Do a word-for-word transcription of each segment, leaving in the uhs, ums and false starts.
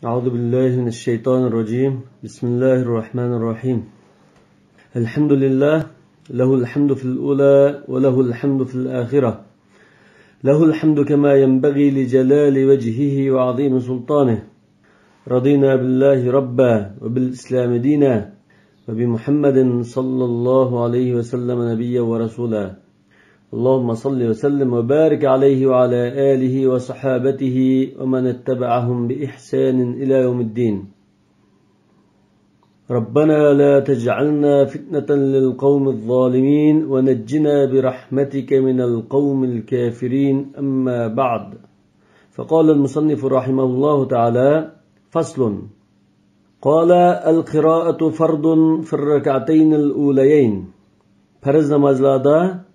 أعوذ بالله من الشيطان الرجيم. بسم الله الرحمن الرحيم. الحمد لله، له الحمد في الأولى وله الحمد في الآخرة. له الحمد كما ينبغي لجلال وجهه وعظيم سلطانه. رضينا بالله ربا وبالإسلام دينا وبمحمد صلى الله عليه وسلم نبيا ورسولا. اللهم صل وسلم وبارك عليه وعلى آله وصحابته ومن اتبعهم بإحسان إلى يوم الدين. ربنا لا تجعلنا فتنة للقوم الظالمين ونجنا برحمتك من القوم الكافرين. أما بعد، فقال المصنف رحمه الله تعالى: فصل. قال: القراءة فرض في الركعتين الأوليين. پەرز نامازلاردا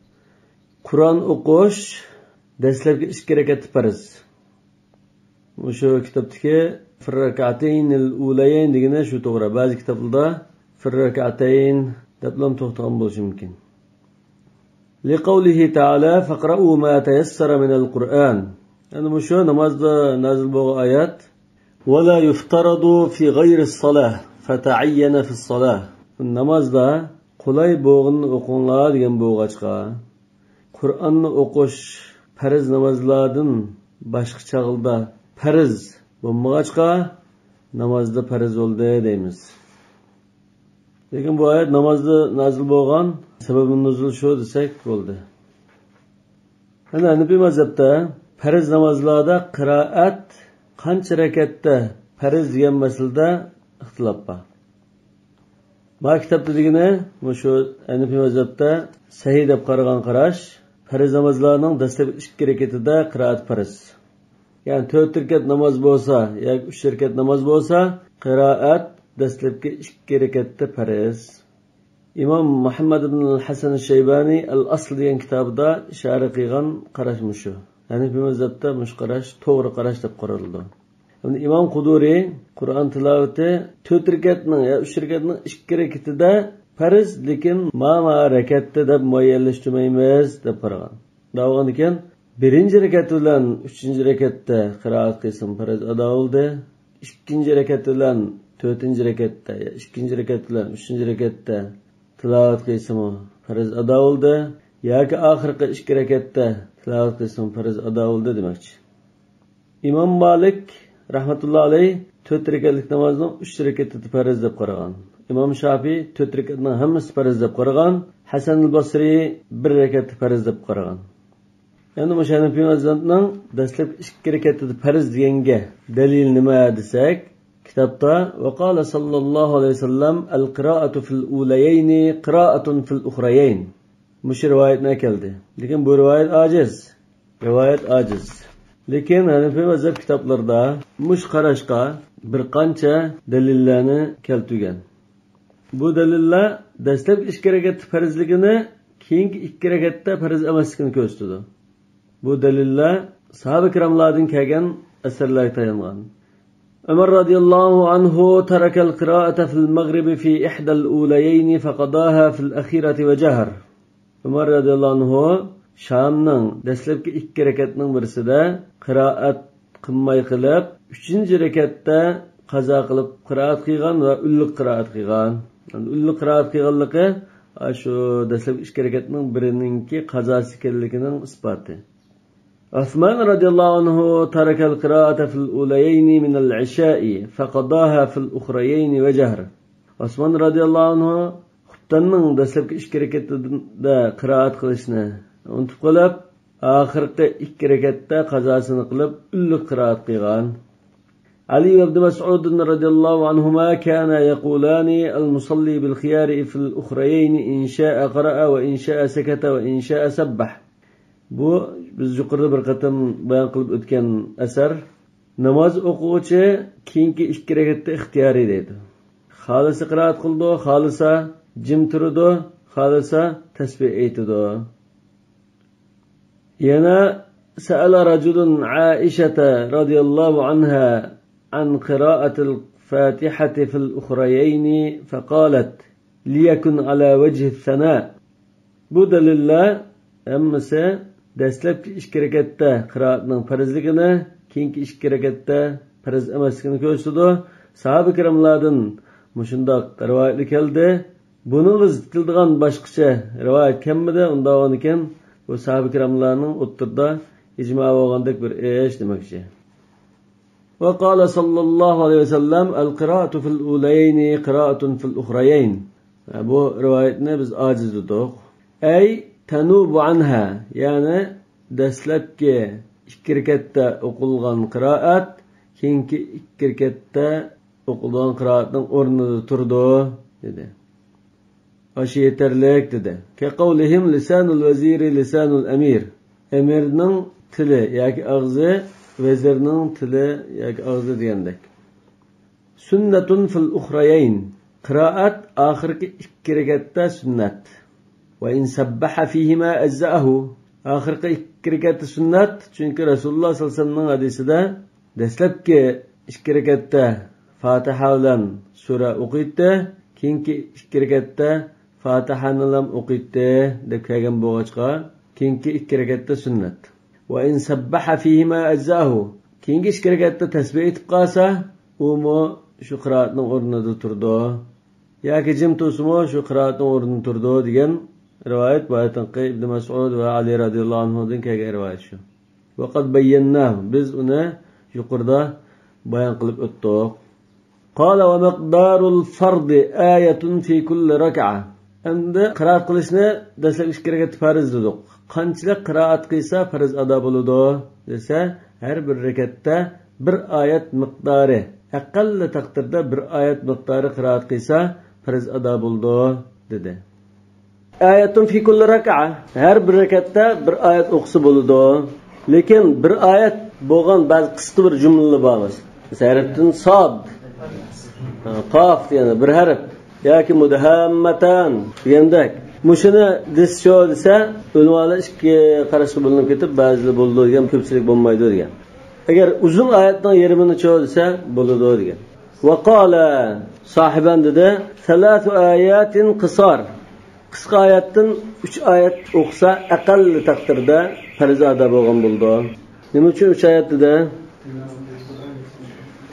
قۇرئان ئوقۇش دەسلەپكى ئىككى رەكەتتە پەرز. مۇشۇ كىتابتىكى في الركعتين الأوليين دېگىنى شۇ توغرا. بەزى كىتابلاردا في الركعتين دەپلا توختىغان بولۇشى مۇمكىن. لقوله تعالى: فاقرؤوا ما تيسر من القرآن. يەنى مۇشۇ نامازدا نازىل بولغان ئايەت. ولا يفترض في غير الصلاة فتعين في الصلاة. نامازدا قولاي بولغىنىنى ئوقۇڭلار دېگەن بولغاچقا، قۇرئاننى ئوقۇش پەرز نامازلاردىن باشقا چاغدا پەرز بولمىغاچقا، نامازدا پەرز بولدى دەيمىز. لېكىن بۇ ئايەت نامازدا نازىل بولغان، سەۋەبى نۇزۇل شۇ دېسەك بولدى. يەنە ھەنىپىي مەزھەپتە پەرز نامازلاردا قىرائەت قانچە رەكەتتە پەرز دېگەن مەسىلىدە ئىختىلاپ بار. ما كىتابتا دېگىنى، مۇشۇ ھەنىپىي مەزھەپتە سەھىھ دەپ قارىغان قاراش، پەرز نامازلارنىڭ دەسلەپكى ئىككى رەكىتىدە قىرائەت پەرز. يەنى تۆت رەكەت ناماز بولسا ياكى ئۈچ رەكەت ناماز بولسا، قىرائەت دەسلەپكى ئىككى رەكەتتە پەرز. ئىمام مۇھەممەد ئىبن ھەسەن شەيبانى ئەل ئەسل دېگەن كىتابىدا ئىشارە قىلغان قاراش مۇشۇ. ھەنىپىي مەزھەپتە مۇشۇ قاراش توغرا قاراش دەپ قارىلىدۇ. ئىمام قۇدۇرى قۇرئان تىلاۋىتى تۆت رەكەتنىڭ يا ئۈچ رەكەتنىڭ ئىككى رەكىتىدە پەرز، لېكىن ما ما رەكەتتە دەپ مۇئەييەنلەشتۈرمەيمىز دەپ قارىغان. دەۋالغاندىكىن، بىرىنچى رەكەت بىلەن ئۈچىنچى رەكەتتە قىرائەت قىلسىمۇ پەرز ئادا بولدى. ئىككىنچى رەكەت بىلەن تۆتىنچى رەكەتتە يا ئىككىنچى رەكەت بىلەن ئۈچىنچى رەكەتتە تىلاۋەت قىلسىمۇ پەرز ئادا بولدى. ياكى ئاخىرقى ئىككى رەكەتتە تىلاۋەت قىلسىمۇ پەرز ئادا بولدى دېمەكچى. ئىمام مالىك رەھمەتۇللا ئەلەيھ تۆت رەكەتلىك نامازنىڭ ئۈچ رەكىتىدە پەرز دەپ قارىغان. ئىمام شافىي تۆت رەكەتنىڭ ھەممىسى پەرز دەپ قارىغان. ھەسەن ئەل باسرى بىر رەكەتتە پەرز دەپ قارىغان. يەنى مۇشۇ ھەنىپىي مەزھەپنىڭ دەسلەپكى ئىككى رەكەتتە پەرز دېگەنگە دەلىل نېمە دېسەك، كىتابتا: وقال صلى الله عليه وسلم: القراءة في الأوليين قراءة في الأخريين. مۇشۇ رىۋايەتنى ئەكەلدى. لېكىن بۇ رىۋايەت ئاجىز. رىۋايەت ئاجىز. لېكىن ھەنىپىي مەزھەپ كىتابلىرىدا مۇشۇ قاراشقا بىر قانچە دەلىللەرنى كەلتۈرگەن. بۇ دەلىللەر دەسلەپكى ئىككى رەكەتتە پەرزلىكىنى كېيىنكى ئىككى رەكەتتە پەرز ئەمەسلىكىنى كۆرسىتىدۇ. بۇ دەلىللەر ساھابە كىراملاردىن كەلگەن ئەسەرلەرگە تايانغان. عمر رضي الله عنه ترك القراءة في المغرب في إحدى الأوليين فقضاها في الأخيرة وجهر. ئۆمەر رەزىياللاھۇ ئەنھۇ شامنىڭ دەسلەپكى ئىككى رەكەتنىڭ بىرسىدە قىرائەت قىلماي قىلىپ، ئۈچىنچى رەكەتتە قازا قىلىپ قىرائەت قىلغان ۋە ئۈنلۈك قىرائەت قىلغان. ئۈنلۈك قىرائەت قىلغانلىقى شۇ دەسلەپكى ئىككى رەكەتنىڭ بىرىنىڭكى قازاسى ئىكەنلىكىنىڭ ئىسپاتى. عثمان رضي الله عنه ترك القراءة في الأوليين من العشاء فقضاها في الأخريين وجهر. ئوسمان رەزىياللاھۇ ئەنھۇ خۇپتاننىڭ دەسلەپكى ئىككى رەكەتىدە قىرائەت قىلىشنى ئۇنتۇپ قېلىپ، ئاخىرقى ئىككى رەكەتتە قازاسىنى قىلىپ، ئۈنلۈك قىرائەت قىلغان. ئەلى ۋە ئىبنى مەسئۇد رەزىياللاھۇ ئەنھۇما كانا يەقۇلانى: المصلي بالخيار في الأخريين إن شاء قرأ وإن شاء سكت وإن شاء سبح. بۇ بىز يۇقىرىدا بىر قېتىم بايان قىلىپ ئۆتكەن ئەسەر. ناماز ئوقۇغۇچى كېيىنكى ئىككى رەكەتتە ئىختىيارىي دەيدۇ. خالىسا قىرائەت قىلىدۇ، خالىسا جىم تۇرىدۇ، خالىسا تەسبىھ ئېيتىدۇ. يەنە سأل رجل عائشة رضي الله عنها عن قراءة الفاتحة في الأخريين فقالت: ليكن على وجه الثناء. بۇ دەلىللەر ھەممىسى دەسلەپكى ئىككى رەكەتتە قىرائەتنىڭ پەرزلىكىنى، كېيىنكى ئىككى رەكەتتە پەرز ئەمەسلىكىنى كۆرسىتىدۇ. ساھابە كىراملاردىن مۇشۇنداق رىۋايەتلەر كەلدى. بۇنىڭغا زىت كېلىدىغان باشقىچە رىۋايەت كەلمىدى. ئۇنداق بولغاندىكىن، بۇ ساھابە كىراملارنىڭ ئوتتۇرىدا ئىجما بولغاندەك بىر ئىش دېمەكچى. وقال صلى الله عليه وسلم: القراءة في الأوليين قراءة في الأخريين. بۇ رىۋايەتنى بىز ئاجىز دېدۇق. أي تنوب عنها، يەنى دەسلەپكى ئىككى رەكەتتە ئوقۇلغان قىرائەت كېيىنكى ئىككى رەكەتتە ئوقۇلغان قىرائەتنىڭ ئورنىدا تۇرىدۇ، دېدى. ئاشۇ يېتەرلىك، دېدى. كقولهم: لسان الوزير لسان الأمير. ئەمىرنىڭ تىلى ياكى ئاغزى ۋەزىرنىڭ تىلى ياكى ئاغزى دېگەندەك. سنة في الأخريين. قىرائەت ئاخىرقى ئىككى رەكەتتە سۈننەت. وإن سبح فيهما أجزأه. ئاخىرقى ئىككى رەكەتتە سۈننەت، چۈنكى رەسۇلۇللاھ سەللەللاھۇ ئەلەيھى ۋەسەللەمنىڭ ھەدىسىدە دەسلەپكى ئىككى رەكەتتە فاتىھە بىلەن سۈرە ئوقۇيتتى، كېيىنكى ئىككى رەكەتتە فاتىھەنىلا ئوقۇيتتى دەپ كەلگەن بولغاچقا، كېيىنكى ئىككى رەكەتتە سۈننەت. وإن سبح فيهما أجزأه. كېيىنكى ئىككى رەكەتتە تەسبىھ ئېيتىپ قالسا، ئۇمۇ شۇ قىرائەتنىڭ ئورنىدا تۇرىدۇ. ياكى جىم تۇرسىمۇ شۇ قىرائەتنىڭ ئورنىدا تۇرىدۇ دېگەن رىۋايەت بايىتىنقى ئىبن مەسئۇد ۋە ئەلى رەزىياللاھۇ ئەنھۇدىن كەلگەن رىۋايەت شۇ. وقد بيناه، بىز ئۇنى يۇقىرىدا بايان قىلىپ ئۆتتۇق. قال ومقدار الفرض آية في كل ركعة. ئەمدى قىرائەت قىلىشنى دەسلەپ ئىككى رەكەتتە پەرز دېدۇق. قانچىلىك قىرائەت قىلسا پەرز ئادا بولىدۇ دېسە، ھەر بىر رەكەتتە بىر ئايەت مىقدارى، ئەقەللى تەقدىردە بىر ئايەت مىقدارى قىرائەت قىلسا پەرز ئادا بولىدۇ، دېدى. آية في كل ركعة، ھەر بىر رەكەتتە بىر ئايەت ئوقۇسا بولىدۇ. لېكىن بىر ئايەت بولغان بەزى قىسقا بىر جۈملىلەر بار. مەسىلەن، ھەرپتىن ساد، قاف دېگەن بىر ھەرپ. ياكى مۇدھاممەتان دېگەندەك. مۇشۇنى دېسىچۇ دېسە، ئۆلىمالار ئىككى قاراشقا بۆلۈنۈپ كېتىپ، بەزىلەر بولىدۇ دېگەن، كۆپچىلىك بولمايدۇ دېگەن. ئەگەر ئۇزۇن ئايەتنىڭ يېرىمىنىچۇ دېسە، بولىدۇ دېگەن. وقال، ساھىبان دېدى، ثلاث آيات قصار. قىسقا ئايەتتىن ئۈچ ئايەت ئوقۇسا، ئەقەللى تەقدىردە پەرز ئادا بولغان بولىدۇ. نېمە ئۈچۈن ئۈچ ئايەت دېدى؟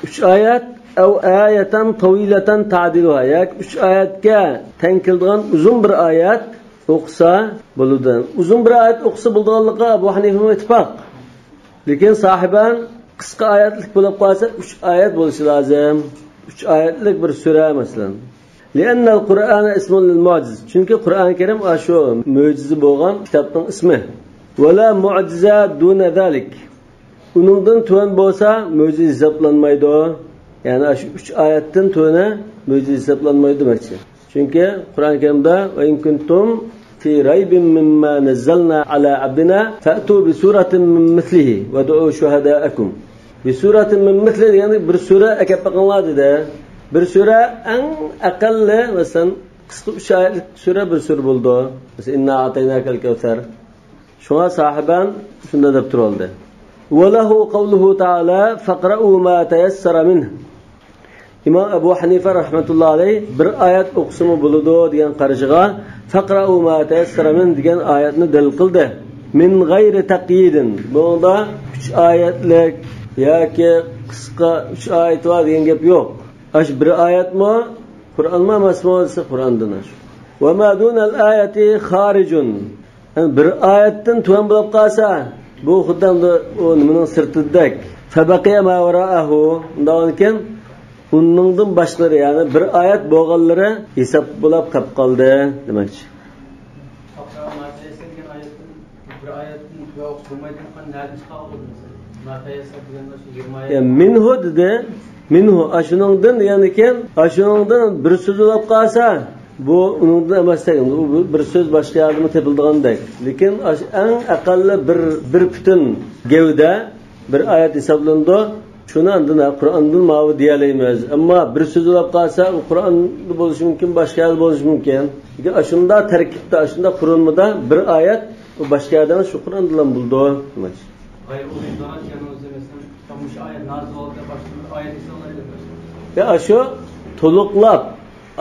ئۈچ ئايەت، أو آية طويلة تعدلها، ياكى ئۈچ ئايەتكە تەڭ كېلىدىغان ئۇزۇن بىر ئايەت ئوقۇسا بولىدۇ. ئۇزۇن بىر ئايەت ئوقۇسا بولىدىغانلىقىغا ئەبۇ ھەنىفىمۇ ئىتتىپاق. لېكىن ساھىبان قىسقا ئايەتلىك بولۇپ قالسا، ئۈچ ئايەت بولۇشى لازىم. ئۈچ ئايەتلىك بىر سۈرە، مەسىلەن. لأن القرآن اسم للمعجز. چۈنكى قۇرئان كەرىم ئاشۇ مۆجىزە بولغان كىتابنىڭ ئىسمى. ولا معجزة دون ذلك. ئۇنىڭدىن تۆۋەن بولسا، مۆجىزە ھېسابلانمايدۇ. يەنى ئاشۇ ئۈچ ئايەتتىن تۆۋىنى مۆجىزە ھېسابلانمايدۇ دېمەكچى. چۈنكى قۇرئان كەرىمدە: وإن كنتم في ريب مما نزلنا على عبدنا فأتوا بسورة من مثله وادعوا شهداءكم. بسورة من مثله دېگەندە، بىر سۈرە ئەكەپ بېقىڭلار دېدى. بىر سۈرە، ئەڭ ئەقەللى، مەسىلەن، قىسقا ئۈچ ئايەتلىك سۈرە بىر سۈرە بولىدۇ. مەسىلەن، إنا أعطيناك الكوثر. شۇڭا ساھىبان شۇنداق دەپ تۇرۇۋالدى. وله قوله تعالى: فاقرؤوا ما تيسر منه. ئىمام ئەبۇ ھەنىفە رەھمەتۇللا ئەلەيھ بىر ئايەت ئوقۇسىمۇ بولىدۇ دېگەن قارىشىغا، فاقرؤوا ما تيسر منه دېگەن ئايەتنى دەلىل قىلدى. من غير تقييد. بۇنىڭدا ئۈچ ئايەتلىك ياكى قىسقا ئۈچ ئايەت بار دېگەن گەپ يوق. ئاشۇ بىر ئايەتمۇ قۇرئانمۇ ئەمەسمۇ دېسە، قۇرئاندىن ئاشۇ. وما دون الآية خارج. يەنى بىر ئايەتتىن تۆۋەن بولۇپ قالسا، بۇ خۇددى ئەمدى ئۇ نېمىنىڭ سىرتىدەك. فبقي ما وراءه. ئۇنداقكەن، ئۇنىڭدىن باشقىلىرى، يەنى بىر ئايەت بولغانلىرى ھېساب بولاپ قاپ قالدى دېمەكچى. بىر ئايەتتىن تۆۋەن ئوقۇپ بولمايدىغان نەدىن چىقارغان بولدى مەسىلەن؟ ما تيسر دېگەندە شۇ يىگىرمە ئايەت. يا، منه دېدى. منه، ئاشۇنىڭدىن دېگەندىكىن، ئاشۇنىڭدىن بىر سۆز بولۇپ قالسا، بۇ ئۇنىڭدىن ئەمەستەك، بۇ بىر سۆز باشقا يەردىمۇ تېپىلىدىغاندەك. لېكىن ئاشۇ ئەڭ ئەقەللى بىر، بىر پۈتۈن گەۋدە، بىر ئايەت ھېسابلىنىدۇ. شۇنى ئاندىن، ھە، قۇرئاندىن ماۋۇ دېيەلەيمىز. ئەمما بىر سۆز بولۇپ قالسا، ئۇ قۇرئاندا بولۇشى مۇمكىن، باشقا يەردە بولۇشى مۇمكىن. لېكىن ئاشۇنداق تەركىبتە، ئاشۇنداق قۇرۇلمىدا بىر ئايەت، ئۇ باشقا يەردە ئەمەس، شۇ قۇرئاندىلا بولىدۇ. غەيرى ئۇلۇغ دەرەجە، يەنى ئۆزى مەسىلەن، مۇشۇ ئايەت نازىل بولدى، باشقا بىر ئايەت ھېسابلايدۇ. يا، ئاشۇ تولۇقلاپ،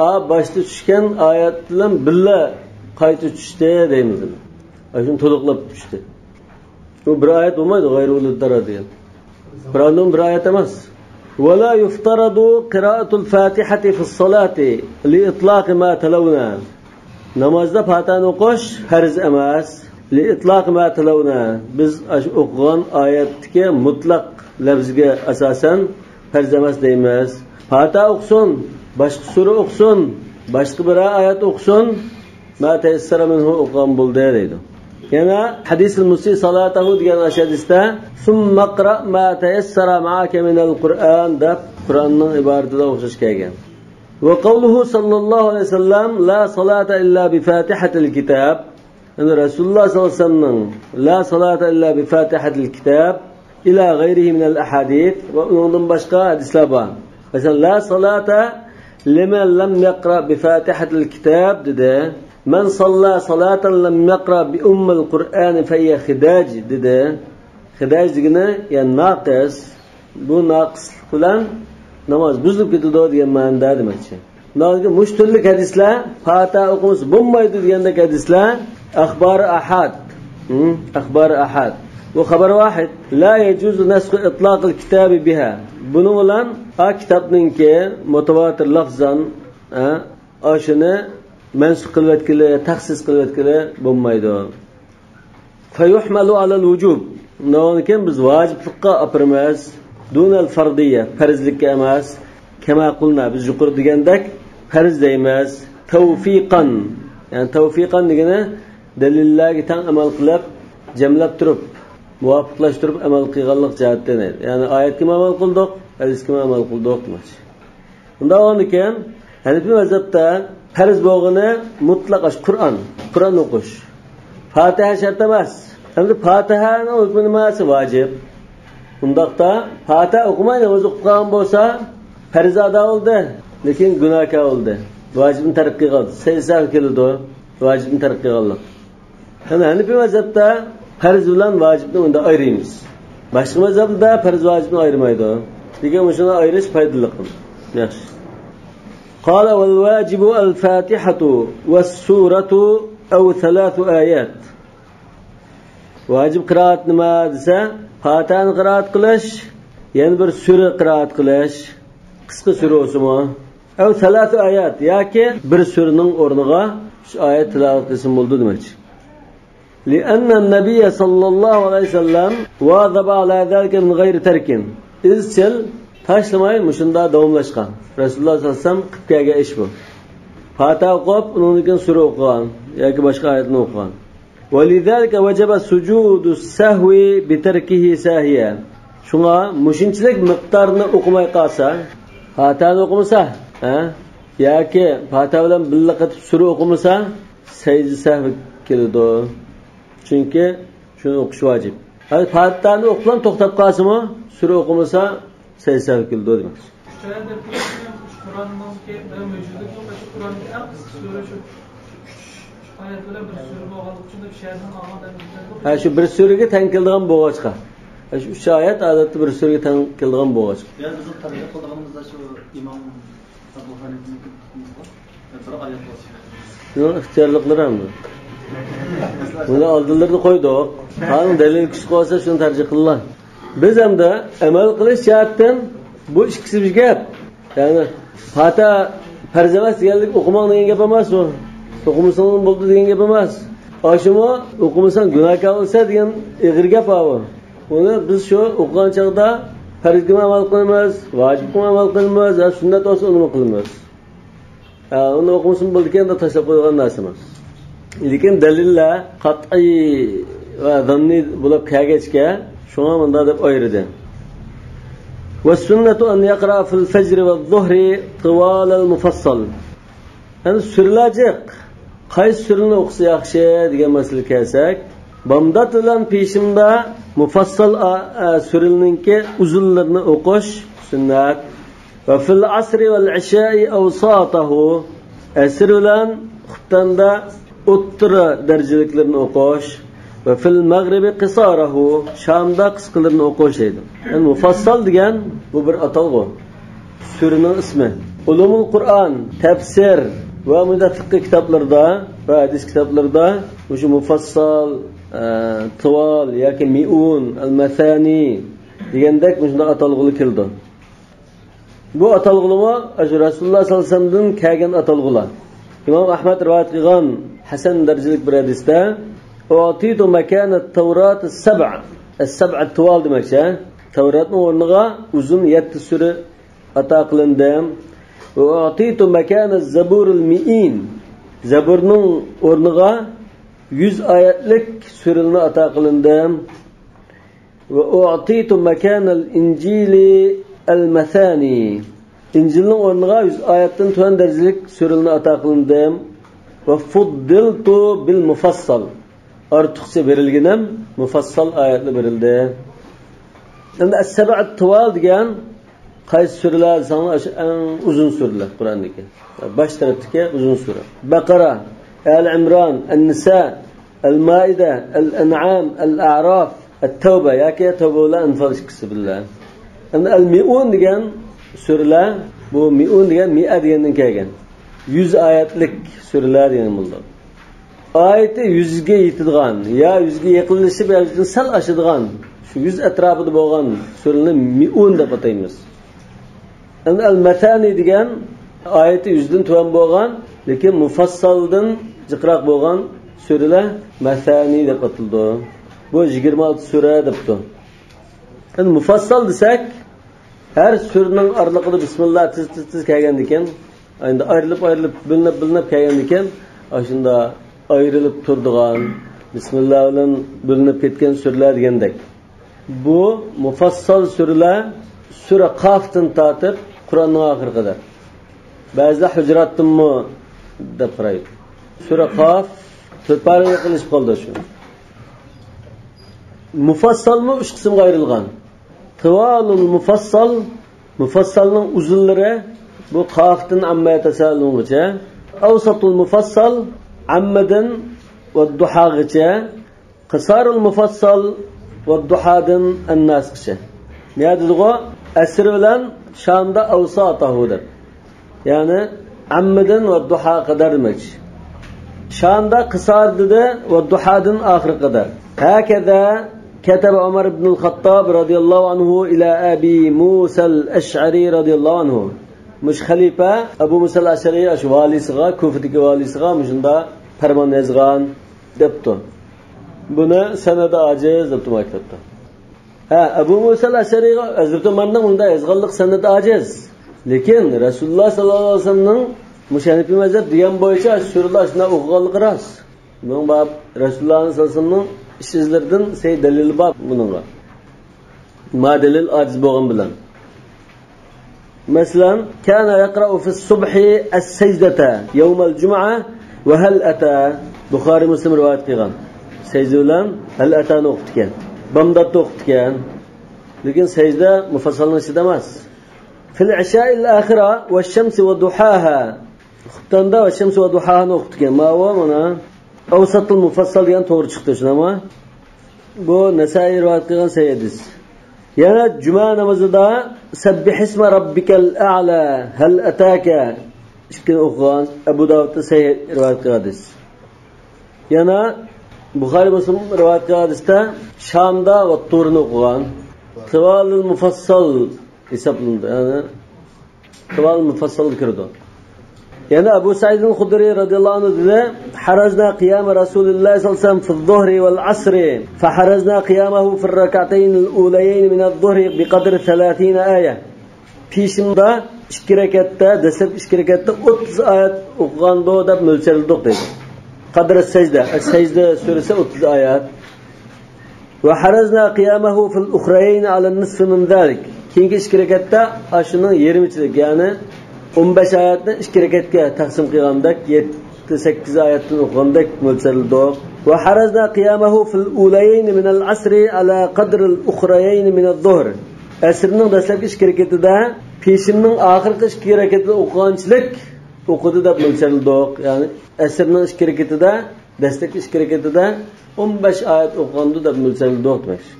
ئا، باشتا چۈشكەن ئايەت بىلەن بىللە قايتا چۈشتى دەيمىز. ئاشۇنى تولۇقلاپ چۈشتى. بۇ بىر ئايەت بولمايدۇ، غەيرى ئۇلۇغ دەرەجە دېگەن. قۇرئاندىن بىر ئايەت ئەمەس. ولا يفترض قراءة الفاتحة في الصلاة لإطلاق ما تلونا. نامازدا پاتىھەنى ئوقۇش پەرز ئەمەس. لإطلاق ما تلونا. بىز ئاشۇ ئوقۇغان ئايەتتىكى مۇتلەق لەپزىگە ئاساسەن پەرز ئەمەس دەيمىز. پاتىھە ئوقۇسۇن، باشقا سۈرە ئوقۇسۇن، باشقا بىرەر ئايەت ئوقۇسۇن، ما تيسر منه ئوقۇغان بولدى دەيدۇ. يەنە حديث المسيء صلاته دېگەن ئاشۇ ھەدىستە، ثم اقرأ ما تيسر معك من القرآن دەپ قۇرئاننىڭ ئىبارىتىدە ئوخشاش كەلگەن. وقوله صلى الله عليه وسلم لا صلاة إلا بفاتحة الكتاب. يەنى رەسۇلۇللاھ سەللەللاھۇ ئەلەيھى ۋەسەللەمنىڭ لا صلاة إلا بفاتحة الكتاب إلى غيره من الأحاديث ۋە ئۇنىڭدىن باشقا ھەدىسلەر بار. مەسىلەن، لا صلاة لمن لم يقرأ بفاتحة الكتاب دېدى. من صلى صلاة لم يقرأ بأم القرآن فهي خداج دېدى. خداج دېگىنى، يەنى ناقىس. بۇ ناقىسلىق بىلەن ناماز بۇزۇلۇپ كېتىدۇ دېگەن مەنىدە دېمەكچى. مۇشۇ تۈرلۈك ھەدىسلەر، پاتىھە ئوقۇمىسا بولمايدۇ دېگەندەك ھەدىسلەر، ئەخبارى ئاھاد. ھە؟ ئەخبارى ئاھاد. بۇ خەبەر ۋاھىد. لا يجوز نسخ إطلاق الكتاب بها. بۇنىڭ بىلەن ئا كىتابنىڭكى مۇتەۋاتىر لەفزەن، ھە، ئاشۇنى مەنسۇخ قىلىۋەتكىلى، تەخسىس قىلىۋەتكىلى بولمايدۇ. فيحمل على الوجوب. ئۇنىڭدىن كېيىن بىز ۋاجىپلىققا ئاپىرىمىز. دون الفرضية، پەرزلىككە ئەمەس. كما قلنا، بىز يۇقىرىدا دېگەندەك پەرز دەيمىز. توفيقا، يەنى توفيقا دېگىنى دەلىللەرگە تەڭ ئەمەل قىلىپ، جەملەپ تۇرۇپ، مۇۋاپىقلاشتۇرۇپ ئەمەل قىلغانلىق جەھەتتىن. يەنى ئايەتكىمۇ ئەمەل قىلدۇق، ھەدىسكىمۇ ئەمەل قىلدۇق دېمەكچى. ئۇنداق بولغاندىكىن، ھەنىپىي مەزھەپتە پەرز بولغىنى مۇتلەق ئاشۇ قۇرئان، قۇرئان ئوقۇش. پاتىھە شەرت ئەمەس. ئەمدى پاتىھەنىڭ ھۆكمى نېمە دېسە ۋاجىپ. ئۇنداقتا پاتىھە ئوقۇماي ناماز ئوقۇپ قالغان بولسا، پەرز ئادا بولدى، لېكىن گۇناھكار بولدى. ۋاجىپنى تەرك قىلغان، سەجدە سەھۋ كېلىدۇ، ۋاجىپنى تەرك قىلغانلىق. يەنى ھەنىپىي مەزھەپتە پەرز بىلەن ۋاجىپنى ئۇنداق ئايرىيمىز. باشقا مەزھەپلەردە پەرز ۋاجىپنى ئايرىمايدۇ. لېكىن مۇشۇنى ئايرىش پايدىلىق. ياخشى. قال والواجب الفاتحة والسورة أو ثلاث آيات. ۋاجىپ قىرائەت نېمە دېسە، پاتىھەنى قىرائەت قىلىش، يەنە بىر سۈرە قىرائەت قىلىش، قىسقا سۈرە بولسىمۇ. ئەۋ سەلاسۇ ئايات، ياكى بىر سۈرىنىڭ ئورنىغا ئۈچ ئايەت تىلاۋەت قىلسىمۇ بولىدۇ دېمەكچى. لأن النبي صلى الله عليه وسلم واظب على ذلك من غير ترك. ئىزچىل تاشلىماي مۇشۇنداق داۋاملاشقان. رەسۇلۇللاھ سەللەللاھۇ ئەلەيھى ۋەسەللەم قىلىپ كەلگەن ئىش بۇ. پاتىھە ئوقۇپ، ئۇنىڭدىن كېيىن سۈرە ئوقۇغان ياكى باشقا ئايەتنى ئوقۇغان. ولذلك وجب سجود السهو بتركه ساهيا. شۇڭا مۇشۇنچىلىك مىقدارنى ئوقۇماي قالسا، پاتىھەنى ئوقۇمىسا، ھە؟ ياكى پاتىھە بىلەن بىللە قېتىپ سۈرە ئوقۇمىسا، سەجدە سەھۋ كېلىدۇ. چۈنكى شۇنى ئوقۇش ۋاجىپ. ھە، پاتىھەنى ئوقۇپلا توختاپ قالسىمۇ، سۈرە ئوقۇمىسا، سەجدە سەھۋ كېلىدۇ دېمەكچى. ئۈچ ئايەت دەپ كېلىشى بىلەن شۇ قۇرئاننىڭكى بىر مۆجىزىلىك يوق، شۇ قۇرئاننىڭكى ئەڭ قىسقا سۈرە شۇ. شۇ ئۈچ، ئۈچ ئايەت بىلەن بىر سۈرە بولغانلىقى ئۈچۈن دەپ شۇ يەردىن ئالغان دەپ. ھە، شۇ بىر سۈرىگە تەڭ كېلىدىغان بولغاچقا. ھە، شۇ ئۈچ ئايەت ئادەتتە بىر سۈرىگە تەڭ كېلىدىغان بولغاچقا. يەنى بىزنىڭ تەرجىمە قىلىدىغىنىمىزدا شۇ ئىمام ئەبۇ ھەنىفىنىڭكى بىر ئايەت بولسا. شۇنىڭ ئىختىيارلىقلىرى ھەم. بۇنى ئالدىلىرىدا قويدۇق. قانۇن دەلىل كۈچلۈك بولسا شۇنى تەرجىمە قىلىلا. بىز ئەمدى ئەمەل قىلىش جەھەتتىن بۇ ئىككىسى بىر گەپ. يەنى پاتىھە پەرز ئەمەس دېگەنلىك ئوقۇماڭ دېگەن گەپ ئەمەس ئۇ. ئوقۇمىساڭ بولدى دېگەن گەپ ئەمەس. ئاشۇمۇ ئوقۇمىساڭ گۇناھكار بولىسەن دېگەن ئېغىر گەپ ئاۋۇ. ئۇنى بىز شۇ ئوقۇغان چاغدا پەرزگىمۇ ئەمەل قىلىمىز، ۋاجىپقىمۇ ئەمەل قىلىمىز، ھە، سۈننەت بولسا ئۇنىمۇ قىلىمىز. ھە، ئۇنى ئوقۇمىسىمۇ بولىدىكەن دەپ تاشلاپ قويغان نەرسە ئەمەس. لېكىن دەلىللەر قەتئىي ۋە زاننىي بولۇپ كەلگەچكە، شۇڭا مۇنداق دەپ ئايرىدى. والسنة أن يقرأ في الفجر والظهر طوال المفصل. يەنى سۈرىلەر جىق. قايسى سۈرىنى ئوقۇسا ياخشى دېگەن مەسىلىگە كەلسەك، بامدات بىلەن پېشىندا مۇفەسسەل ئا-، ئا-، سۈرىلىرىنىڭكى ئۇزۇنلىرىنى ئوقۇش سۈننەت. وفي العصر والعشاء أوساطه. ئەسىر بىلەن خۇپتاندا ئوتتۇرا دەرىجىلىكلىرىنى ئوقۇش. وفي المغرب قصاره. شامدا قىسقىلىرىنى ئوقۇش دەيدۇ. يەنى مۇفەسسەل دېگەن بۇ بىر ئاتالغۇ. سۈرىنىڭ ئىسمى. ئۇلۇمۇل قۇرئان، تەپسىر ۋە مۇنداق فىقھى كىتابلىرىدا ۋە ھەدىس كىتابلىرىدا مۇشۇ مۇفەسسەل، ئە، تىۋال ياكى مىئۇن، ئەل مەسانى دېگەندەك مۇشۇنداق ئاتالغۇلار كېلىدۇ. بۇ ئاتالغۇلىمۇ ئاشۇ رەسۇلۇللا سەللەللاھۇ ئەلەيھى ۋەسەللەمدىن كەلگەن ئاتالغۇلار. ئىمام ئەھمەد رىۋايەت قىلغان ھەسەن دەرىجىلىك بىر ھەدىستە، «أعطيت مكان التوراة السبع». ئەس-سەبئە تىۋال دېمەكچى، ھە؟ تەۋراتنىڭ ئورنىغا ئۇزۇن يەتتە سۈرە ئاتا قىلىندىم. «وأعطيت مكان الزبور المئين». زەبۇرنىڭ ئورنىغا يۈز ئايەتلىك سۈرىلەرنى ئاتا قىلىندىم. «وأعطيت مكان الإنجيل المثاني». ئىنجىلنىڭ ئورنىغا يۈز ئايەتتىن تۆۋەن دەرىجىلىك سۈرىلەرنى ئاتا قىلىندىم. «وفضلت بالمفصل». ئارتۇقچە بېرىلگىنىم مۇفەسسەل ئايەتلەر بېرىلدى. ئەمدى ئەس-سەبئەت تىۋال دېگەن قايسى سۈرىلەر دېسەڭلار، ئاشۇ ئەڭ ئۇزۇن سۈرىلەر قۇرئاندىكى. باش تەرەپتىكى ئۇزۇن سۈرە. بەقەرە، ئال ئىمران، ئەن-نىسا، ئەل-مائىدە، ئەل-ئەنئام، ئەل-ئەراف، ئەت-تەۋبە ياكى تەۋبە بىلەن ئەنفال ئىككىسى بىللە. ئەمدى ئەل-مىئۇن دېگەن سۈرىلەر، بۇ مىئۇن دېگەن مىئە دېگەندىن كەلگەن. يۈز ئايەتلىك سۈرىلەر دېگەن بولىدۇ. ئايىتى يۈزگە يېتىدىغان يا يۈزگە يېقىنلىشىپ يا يۈزدىن سەل ئاشىدىغان، شۇ يۈز ئەتراپىدا بولغان سۈرىنى مىئۇن دەپ ئاتايمىز. ئەمدى ئەل-مەسانى دېگەن ئايىتى يۈزدىن تۆۋەن بولغان، لېكىن مۇفەسسەلدىن جىقراق بولغان سۈرىلەر مەسانى دەپ ئاتىلىدۇ. بۇ يىگىرمە ئالتە سۈرە دەپتۇ. ئەمدى مۇفەسسەل دېسەك، ھەر سۈرىنىڭ ئارىلىقىدا بىسمىللا تىز، تىز، تىز كەلگەندىكىن، ئەمدى ئايرىلىپ، ئايرىلىپ، بۆلۈنۈپ، بۆلۈنۈپ كەلگەندىكىن، ئاشۇنداق ئايرىلىپ تۇرىدىغان، بىسمىللا بىلەن بۆلۈنۈپ كەتكەن سۈرىلەر دېگەندەك. بۇ مۇفەسسەل سۈرىلەر سۈرە قافتىن تارتىپ قۇرئاننىڭ ئاخىرىغا قەدەر. بەزىلەر ھۇجراتتىنمۇ دەپ قارايدۇ. سۈرە قاف تۆت پارىگە قىلىشىپ قالدى شۇ. مۇفەسسەلمۇ ئۈچ قىسىمغا ئايرىلغان. تىۋالۇل مۇفەسسەل، مۇفەسسەلنىڭ ئۇزۇنلىرى، بۇ قافتىن ئەممە يەتەسەئەلۇنغىچە. ئەۋسەتۇل مۇفەسسەل، ئەممىدىن ۋەددۇھاغىچە. قىسارۇل مۇفەسسەل ۋەددۇھادىن ئەنناسقىچە. نېمە دېدىغۇ؟ ئەسىر بىلەن شامدا ئەۋساتەھۇ دەپ. يەنى ئەممىدىن ۋەددۇھا قەدەر دېمەكچى. شامدا قىسار دېدى، ۋەددۇھادىن ئاخىرى قەدەر. ھەكەزا كەتەبە ئۆمەر ئىبنۇل خەتتاب رەزىيەللاھۇ ئەنھۇ ئىلە ئەبى مۇسەل ئەشئەرى رەزىيەللاھۇ ئەنھۇ. مۇشۇ خەلىپە ئەبۇ مۇسەل ئەشئەرى، ئاشۇ ۋالىسىغا، كۇفىدىكى ۋالىسىغا مۇشۇنداق پەرمان يازغان دەپتۇ. بۇنى سەنەدى ئاجىز دەپتۇ ماكتاپتا. ھە، ئەبۇ مۇسەل ئەشئەرىغا ھەزرىتى ئۆمەرنىڭ مۇنداق يازغانلىق سەنەدى ئاجىز. لېكىن رەسۇلۇللا ساللاللاھۇ ئەلەيھى ۋەسەللەمنىڭ مۇشۇ ھەنىپىي مەزھەپ دېگەن بويىچە سۈرىلەر شۇنداق ئوقۇغانلىقى راست. بۇنىڭ بار، رەسۇلۇللا ساللاللاھۇ ئەلەيھى ۋەسەللەمنىڭ ئىش ئىزلىرىدىن سەي دەلىل بار بۇنىڭغا. ما دەلىل ئاجىز بولغان بىلەن. مەسىلەن، كان يقرأ في الصبح السجدة يوم الجمعة وهل أتى. بۇخارىي، مۇسلىم رىۋايەت قىلغان. سەجدە بىلەن ھەل ئەتانى ئوقۇپتىكەن. بامداتتا ئوقۇپتىكەن. لېكىن سەجدە مۇفەسسەلنىڭ ئىچىدە ئەمەس. في العشاء الآخرة والشمس وضحاها. خۇپتاندا ۋەششەمسى ۋەدۇھاھانى ئوقۇپتىكەن. ماۋۇ مانا ئەۋسەتۇل مۇفەسسەل دېگەن توغرا چىقتى، شۇنداقمۇ؟ بۇ نەسائىي رىۋايەت قىلغان سەھىھ ھەدىس. يەنە جۈمە نامىزىدا سەببىھىسمە رەببىكەل ئەئلا، ھەل ئەتاكە ئىككىنى ئوقۇغان، ئەبۇ داۋۇدتا سەھىھ رىۋايەت قىلغان ھەدىس. يەنە بۇخارىي، مۇسلىم رىۋايەت قىلغان ھەدىستە شامدا ۋەتتۇرنى ئوقۇغان. تىۋالىل مۇفەسسەل ھېسابلىنىدۇ. يەنى تىۋال مۇفەسسەلگە كىرىدۇ. يەنە ئەبۇ سەئىدىل خۇدرىي رەزىياللاھۇ ئەنھۇ دېدى: حرزنا قيام رسول الله صلى الله عليه وسلم في الظهر والعصر، فحرزنا قيامه في الركعتين الأوليين من الظهر بقدر ثلاثين آية. پېشىمدا ئىككى رەكەتتە، دەسلەپ ئىككى رەكەتتە ئوتتۇز ئايەت ئوقۇغاندۇ دەپ مۆلچەرلىدۇق دەيدۇ. قەدرە سەجدە، سەجدە سۈرىسى ئوتتۇز ئايەت. وحرزنا قيامه في الأخريين على النصف من ذلك. كېيىنكى ئىككى رەكەتتە ئاشۇنىڭ يېرىمىچىلىك، يەنى ئون بەش ئايەتنى ئىككى رەكەتكە تەقسىم قىلغاندەك، يەتتە سەككىز ئايەتتىن ئوقۇغاندەك مۆلچەرلىدۇق. وحرزنا قيامه في الأوليين من العصر على قدر الأخريين من الظهر. ئەسىرنىڭ دەسلەپكى ئىككى رەكىتىدە پېشىننىڭ ئاخىرقى ئىككى رەكىتىدە ئوقۇغانچىلىك ئوقۇدى دەپ مۆلچەرلىدۇق. يەنى ئەسىرنىڭ ئىككى رەكىتىدە، دەسلەپكى ئىككى رەكىتىدە ئون بەش ئايەت ئوقۇغاندۇ دەپ مۆلچەرلىدۇق دېمەكچى.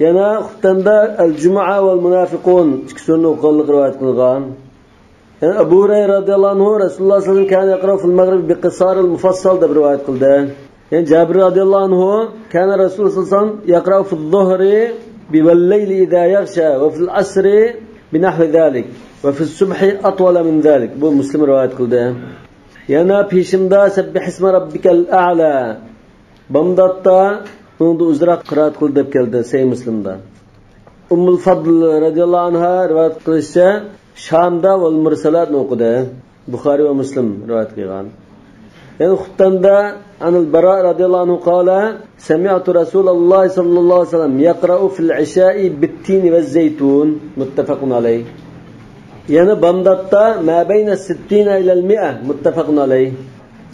يەنە خۇپتاندا ئەل جۇمۇئە ۋەل مۇنافىقۇن ئىككى سۈرىنى ئوقۇغانلىقى رىۋايەت قىلغان. يەنە ئەبۇ ھۇرەيرە رەزىياللاھۇ ئەنھۇ رەسۇلۇللا سەللەللاھۇ ئەلەيھى ۋەسەللەم كان يقرأ في المغرب بقصار المفصل دەپ رىۋايەت قىلدى. يەنە جابىر رەزىياللاھۇ ئەنھۇ كان رەسۇلۇللا سەللەللاھۇ ئەلەيھى ۋەسەللەم يقرأ في الظهر بوالليل إذا يغشى وفي العصر بنحو ذلك، وفي الصبح أطول من ذلك. بۇ مۇسلىم رىۋايەت قىلدى. يەنە پېشىمدا سبح اسم ربك الأعلى. بامداتتا ئۇنىڭدىن ئۇزۇنراق قىرائەت قىلدى دەپ كەلدى سەھىھ مۇسلىمدا. ئۇممۇل فەدل رەزىياللاھۇ ئەنھا رىۋايەت قىلىشىچە، شامدا ۋەل مۇرسەلاتنى ئوقۇدى. بۇخارىي ۋە مۇسلىم رىۋايەت قىلغان. يەنە خۇپتەندە عن البراء رضي الله عنه قال: سمعت رسول الله صلى الله عليه وسلم يقرأ في العشاء بالتين والزيتون. متفق عليه. يەنە بامداتتا ما بين الستين إلى المائة. متفق عليه.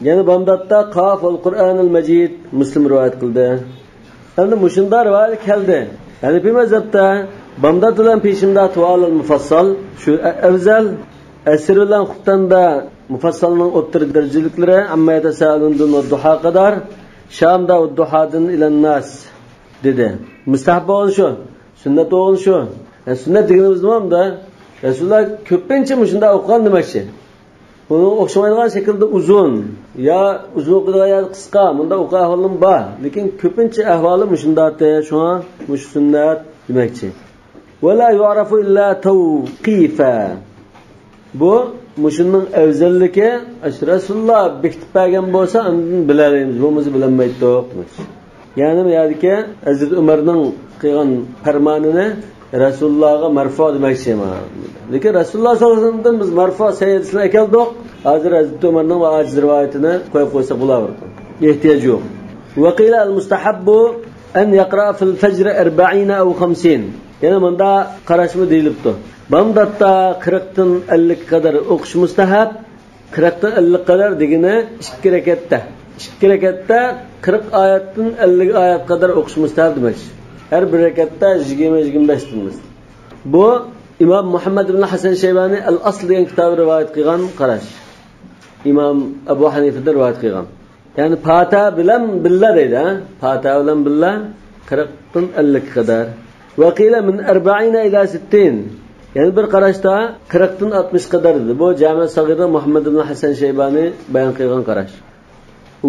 يەنە بامداتتا قاف والقرآن المجيد. مۇسلىم رىۋايەت قىلدى. ئەمدى مۇشۇنداق رىۋايەت كەلدى. ھەنىفىي مەزھەپتە بامدات بىلەن پېشىمدا تۇۋالىل مۇفەسسەل، شۇ ئە-، ئەۋزەل. ئەسىر بىلەن خۇپتەندە مۇفەسسەلنىڭ ئوتتۇرا دەرىجىلىكلىرى ئەمما يەتەسەئەلۇندىن ۋەددۇھاغا قەدەر، شامدا ۋەددۇھادىن ئىلەنناس دېدى. مۇستەھەب بولغىنى شۇ، سۈننەت بولغىنى شۇ. يەنى سۈننەت دېگىنىمىز نېمە ئەمدى؟ رەسۇلۇللا كۆپىنچە مۇشۇنداق ئوقۇغان دېمەكچى. بۇنىڭغا ئوخشىمايدىغان شەكىلدە ئۇزۇن، يا ئۇزۇن ئوقۇيدىغان يەردە قىسقا، مۇنداق ئوقۇغان ئەھۋالىمۇ بار. لېكىن كۆپىنچە ئەھۋالى مۇشۇنداقتى، شۇڭا مۇشۇ سۈننەت دېمەكچى. ولا يعرف إلا توقيفا. بۇ، مۇشۇنىڭ ئەۋزەللىكى، ئاشۇ رەسۇلۇللا بېكىتىپ بەرگەن بولسا، ئاندىن بىلەلەيمىز، بولمىسا بىلەلمەيتتۇق. يەنى بۇ يەردىكى ھەزرىتى ئۆمەرنىڭ قىلغان پەرمانىنى رەسۇلۇللاغا مەرفۇ دېمەكچى. لېكىن رەسۇلۇللا سەللەللاھۇ ئەلەيھى ۋەسەللەمدىن بىز مەرفۇ سەھىھ ھەدىسنى ئەكەلدۇق. ھازىر ھەزرىتى ئۆمەرنىڭ ۋە ئاجىز رىۋايىتىنى قويۇپ قويساق بولاۋېرىدۇ. ئېھتىياج يوق. وقيل المستحب أن يقرأ في الفجر أربعين أو خمسين. يەنە مۇنداق قاراشمۇ دېيىلىپتۇ. بامداتتا قىرىقتىن ئەللىككە قەدەر ئوقۇش مۇستەھەب. قىرىقتىن ئەللىك قەدەر دېگىنى ئىككى رەكەتتە. ئىككى رەكەتتە قىرىق ئايەتتىن ئەللىك ئايەت قەدەر ئوقۇش مۇستەھەب دېمەكچى. ھەر بىر رەكەتتە يىگىرمە، يىگىرمە بەشتىن. بۇ ئىمام مۇھەممەد ئىبن ھەسەن شەيبانى ئەل ئەسل دېگەن كىتابىدا رىۋايەت قىلغان قاراش. ئىمام ئەبۇ ھەنىفىدىن رىۋايەت قىلغان. يەنى پاتىھە بىلەن بىللە دەيدۇ، ھە؟ پاتىھە بىلەن بىللە قىرىقتىن ئەللىككە قەدەر. وقيل من أربعين إلى ستين. يەنە بىر قاراشتا قىرىقتىن ئاتمىش قەدەر دېدى. بۇ جامىئ سەغىردا مۇھەممەد ئىبن ھەسەن شەيبانى بايان قىلغان قاراش.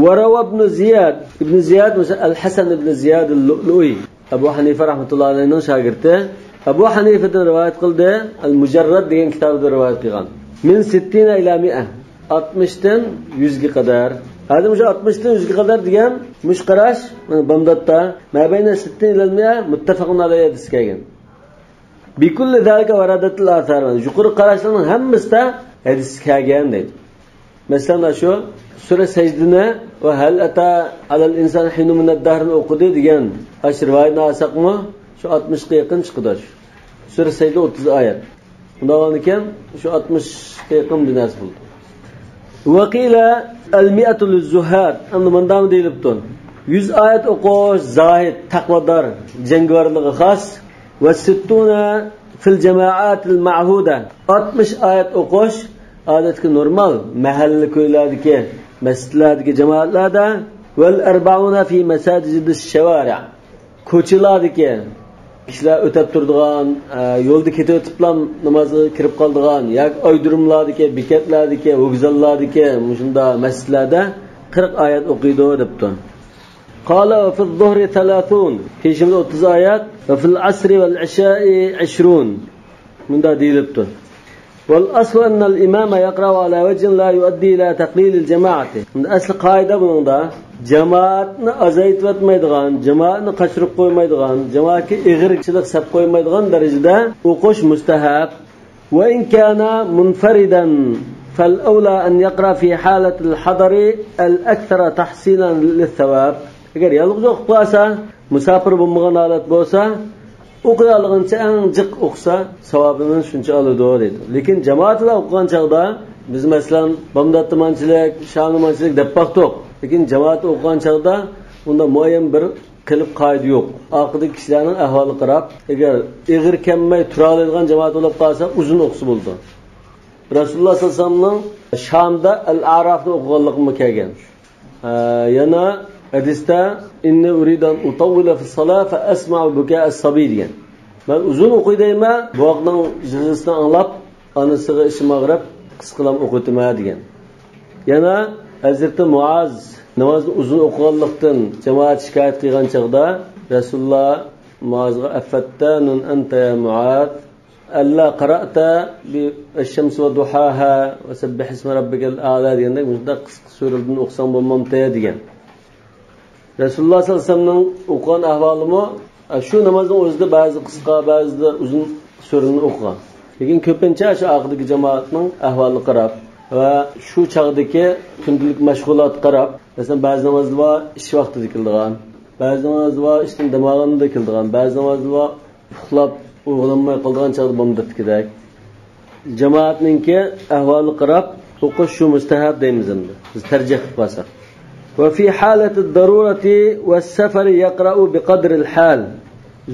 وروى ابن زياد. ئىبن زىياد، مەسىلەن، ئەل ھەسەن ئىبن زىياد ئەل لۇئلۇئى، ئەبۇ ھەنىفە رەھمەتۇللاھى ئەلەيھنىڭ شاگىرتى، ئەبۇ ھەنىفىدىن رىۋايەت قىلدى. ئەل مۇجەررەد دېگەن كىتابىدا رىۋايەت قىلغان. من ستين إلى مائة. ئاتمىشتىن يۈزگە قەدەر. ھازىر مۇشۇ ئاتمىشتىن يۈزگە قەدەر دېگەن مۇشۇ قاراش، مانا بامداتتا ما بين ستين إلى المائة متفق عليه ھەدىس كەلگەن. بكل ذلك وردت الآثار. يۇقىرى قاراشلارنىڭ ھەممىسىدە ھەدىس كەلگەن دەيدۇ. مەسىلەن، شۇ سۈرە سەجدىنى ۋە ھەل ئەتە ئەلەل ئىنسان ھىنۇم مىنەد دەھرىنى ئوقۇدى دېگەن ئاشۇ رىۋايەتنى ئالساقمۇ، شۇ ئاتمىشقا يېقىن چىقىدۇ. سۈرە سەجدە ئوتتۇز ئايەت. ئۇنداق بولغاندىكىن شۇ ئاتمىشقا يېقىن بىر نەرسە بولىدۇ. وقيل المائة للزهاد. ئەمدى مۇنداقمۇ دېيىلىپتۇ. يۈز ئايەت ئوقۇش زاھىد، تەقۋادار، جەڭگىۋارلىقىغا خاس. والستون في الجماعات المعهودة. ئاتمىش ئايەت ئوقۇش ئادەتتىكى نورمال مەھەللە كويلاردىكى، مەسچىتلەردىكى جامائەتلەردە. والأربعون في مساجد الشوارع. كوچىلاردىكى كىشىلەر ئۆتەپ تۇرىدىغان، ئە، يولدا كېتىۋېتىپلا نامازغا كىرىپ قالىدىغان ياكى ئايرودروملاردىكى، بېكەتلەردىكى، ۋوگزاللاردىكى مۇشۇنداق مەسچىتلەردە قىرىق ئايەت ئوقۇيدۇ دەپتۇ. قال وفي الظهر ثلاثون. پېشىمىزدا ئوتتۇز ئايەت. وفي العصر والعشاء عشرون. مۇنداق دېيىلىپتۇ. والأصل أن الإمام يقرأ على وجه لا يؤدي إلى تقليل الجماعة. ئەسلى قائىدە بۇنىڭدا جامائەتنى ئازايتىۋەتمەيدىغان، جامائەتنى قاچۇرۇپ قويمايدىغان، جامائەتكە ئېغىرچىلىق سەپ قويمايدىغان دەرىجىدە ئوقۇش مۇستەھەب. وإن كان منفردا فالأولى أن يقرأ في حالة الحضر الأكثر تحصيلا للثواب. ئەگەر يالغۇز ئوقۇپ قالسا، مۇساپىر بولمىغان ھالەت بولسا، ئوقۇيالىغىنىچە ئەڭ جىق ئوقۇسا، ساۋابىنى شۇنچە ئالىدۇ دەيدۇ. لېكىن جامائەت بىلەن ئوقۇغان چاغدا، بىز مەسىلەن، بامداتتا مانچىلىك، شامدا مانچىلىك دەپ باقتۇق. لېكىن جامائەتتە ئوقۇغان چاغدا ئۇنداق مۇئەييەن بىر قېلىپ قائىدە يوق. ئارقىدىكى كىشىلەرنىڭ ئەھۋالىغا قاراپ، ئەگەر ئېغىر كەممەي تۇرالايدىغان جامائەت بولۇپ قالسا، ئۇزۇن ئوقۇسا بولىدۇ. رەسۇلۇللا سەللەللاھۇ ئەلەيھى ۋەسەللەمنىڭ شامدا ئەل-ئەرافتىن ئوقۇغانلىقىمۇ كەلگەن. ئە، يەنە ھەدىستە، إني أريد أن أطول في الصلاة فأسمع بكاء الصبي دېگەن. مەن ئۇزۇن ئوقۇي دەيمەن، بوۋاقنىڭ يىغلىشىنى ئاڭلاپ، ئانىسىغا ئىچىم ئاغرىپ، قىسقىلاپ ئوقۇۋېتىمەن دېگەن. يەنە ھەزرىتى مۇئاز نامازنى ئۇزۇن ئوقۇغانلىقتىن جامائەت شىكايەت قىلغان چاغدا، رەسۇلۇللا مۇئازغا، أفتان أنت يا معاذ؟ «ئەللا قەرەئتە بى-، ئەششەمسى ۋە دۇھاھا ۋە سەببىھىسمە رەببىكەل ئەئلا» دېگەندەك، مۇشۇنداق قىسقا سۈرىلەردىن ئوقۇساڭ بولمامتى دېگەن. رەسۇلۇللا سەللەللاھۇ ئەلەيھى ۋەسەللەمنىڭ ئوقۇغان ئەھۋالىمۇ، شۇ نامازنىڭ ئۆزىدە بەزىدە قىسقا، بەزىدە ئۇزۇن سۈرىلەرنى ئوقۇغان. لېكىن كۆپىنچە شۇ ئارقىدىكى جامائەتنىڭ ئەھۋالىغا قاراپ ۋە شۇ چاغدىكى كۈندىلىك مەشغۇلاتقا قاراپ، مەسىلەن، بەزى نامازلار بار ئىش ۋاقتىدا كېلىدىغان، بەزى نامازلار بار ئىشتىن دەم ئالغاندا كېلىدىغان، بەزى نامازلار بار ئۇخلاپ ئويغىنالماي قالىدىغان چاغدا بامداتتىكىدەك. جامائەتنىڭكى ئەھۋالىغا قاراپ ئوقۇش شۇ مۇستەھەب دەيمىز ئەمدى، بىز تەرجىھ قىلىپ قالساق. «وفي حالة الضرورة والسفر يقرأ بقدر الحال».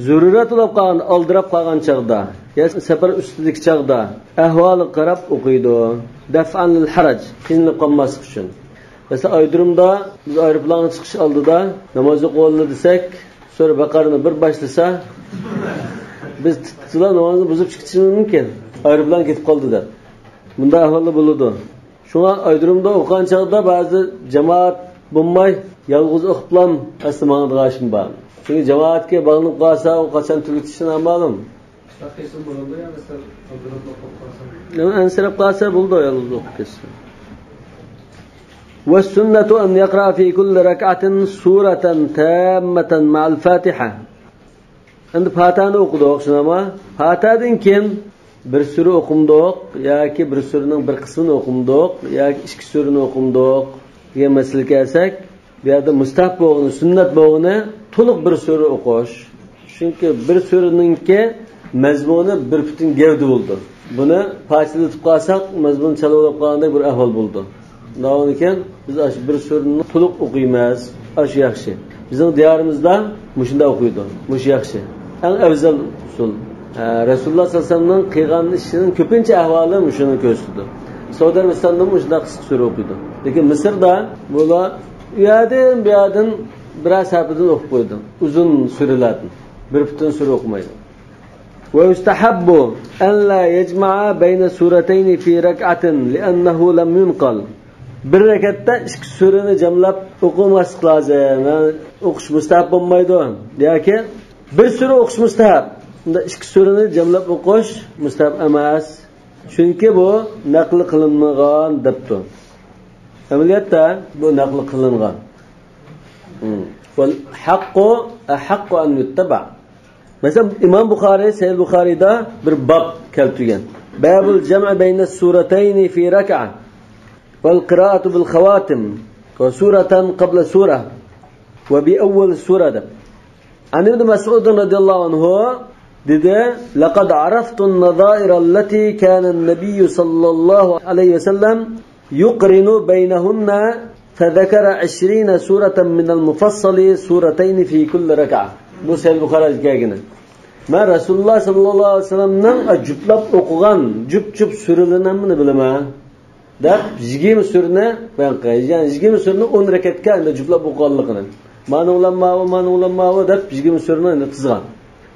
زۆرۈرەت بولۇپ قالغان، ئالدىراپ قالغان چاغدا يا سەپەر ئۈستىدىكى چاغدا ئەھۋالىغا قاراپ ئوقۇيدۇ. «دفعا للحرج»، قىينىلىپ قالماسلىق ئۈچۈن. مەسىلەن، ئايرودرومدا بىز ئايروپىلانغا چىقىش ئالدىدا ناماز ئوقۇۋالدى دېسەك، سۈرە بەقەرىنى بىر باشلىسا، بىز تىتتىلا نامازنى بۇزۇپ چىقىشىمىز مۇمكىن، ئايروپىلان كېتىپ قالدى دەپ. بۇنداق ئەھۋاللار بولىدۇ. شۇڭا ئايرودرومدا ئوقۇغان چاغدا بەزى جامائەت بولماي، يالغۇز ئوقۇپلام ئەسلى ماڭىدىغان ئىشىم بار. چۈنكى جامائەتكە باغلىنىپ قالسا، ئۇ قاچان تۈگىتىشى نامەلۇم. ئەنسىرەپ قالسا بولىدۇ، يالغۇز ئوقۇپ كەتسە. «والسنة أن يقرأ في كل ركعة سورة تامة مع الفاتحة». ئەمدى پاتىھەنى ئوقۇدۇق، شۇنداقمۇ؟ پاتىھەدىن كېيىن بىر سۈرە ئوقۇمدۇق ياكى بىر سۈرىنىڭ بىر قىسمىنى ئوقۇمدۇق ياكى ئىككى سۈرىنى ئوقۇمدۇق دېگەن مەسىلىگە كەلسەك، بۇ يەردە مۇستەھەب بولغىنى، سۈننەت بولغىنى تولۇق بىر سۈرە ئوقۇش. چۈنكى بىر سۈرىنىڭكى مەزمۇنى بىر پۈتۈن گەۋدە بولىدۇ. بۇنى پارچىلىتىپ قالساق، مەزمۇنى چالا بولۇپ قالغاندەك بىر ئەھۋال بولىدۇ. شۇنداق بولغاندىكىن بىز ئاشۇ بىر سۈرىنى تولۇق ئوقۇيمىز. ئاشۇ ياخشى. بىزنىڭ دىيارىمىزدا مۇشۇنداق ئوقۇيدۇ. مۇشۇ ياخشى. ئەڭ ئەۋزەل ئۇسۇل. ھە، رەسۇلۇللا سەللەللاھۇ ئەلەيھى ۋەسەللەمنىڭ قىلغان ئىشىنىڭ كۆپىنچە ئەھۋالى مۇشۇنى كۆرسىتىدۇ. سەئۇدى ئەرەبىستاندىمۇ مۇشۇنداق قىسقا سۈرە ئوقۇيدۇ. لېكىن مىسىردا بۇلار ئۇ يەردىن، بۇ يەردىن بىرەر سەھىپىدىن ئوقۇپ قويىدۇ. ئۇزۇن سۈرىلەردىن. بىر پۈتۈن سۈرە ئوقۇمايدۇ. «ويستحب أن لا يجمع بين سورتين في ركعة لأنه لم ينقل». بىر رەكەتتە ئىككى سۈرىنى جەملەپ ئوقۇماسلىق لازىم. يەنى ئوقۇش مۇستەھەب بولمايدۇ. ياكى بىر سۈرە ئوقۇش مۇستەھەب. ئۇندا ئىككى سۈرىنى جەملەپ ئوقۇش مۇستەھەب ئەمەس. چۈنكى بۇ نەقىل قىلىنمىغان دەپتۇ. ئەمەلىيەتتە بۇ نەقىل قىلىنغان. «والحق أحق أن يتبع». مەسىلەن، ئىمام بۇخارىي سەھىھ بۇخارىيدا بىر باب كەلتۈرگەن. «باب الجمع بين السورتين في ركعة والقراءة بالخواتم وسورة قبل سورة وبأول سورة» دەپ. عن ابن مسعود رضي الله عنه دېدى: «لقد عرفت النظائر التي كان النبي صلى الله عليه وسلم يقرن بينهن فذكر عشرين سورة من المفصل سورتين في كل ركعة». بۇ سەھىھ بۇخارىدا كەلگىنى. مەن رەسۇلۇللا ساللاللاھۇ ئەلەيھى ۋەسەللەمنىڭ جۈپلەپ ئوقۇغان جۈپ-جۈپ سۈرىلىرىنى ھەممىنى بىلىمەن دەپ، يىگىرمە سۈرىنى بايان قىلغان. يەنى يىگىرمە سۈرىنى ئون رەكەتكە ئەمدى جۈپلەپ ئوقۇغانلىقىنى. مانا ئۇلام ماۋۇ، مانا ئۇلام ماۋۇ دەپ يىگىرمە سۈرىنى ئەمدى تىزغان.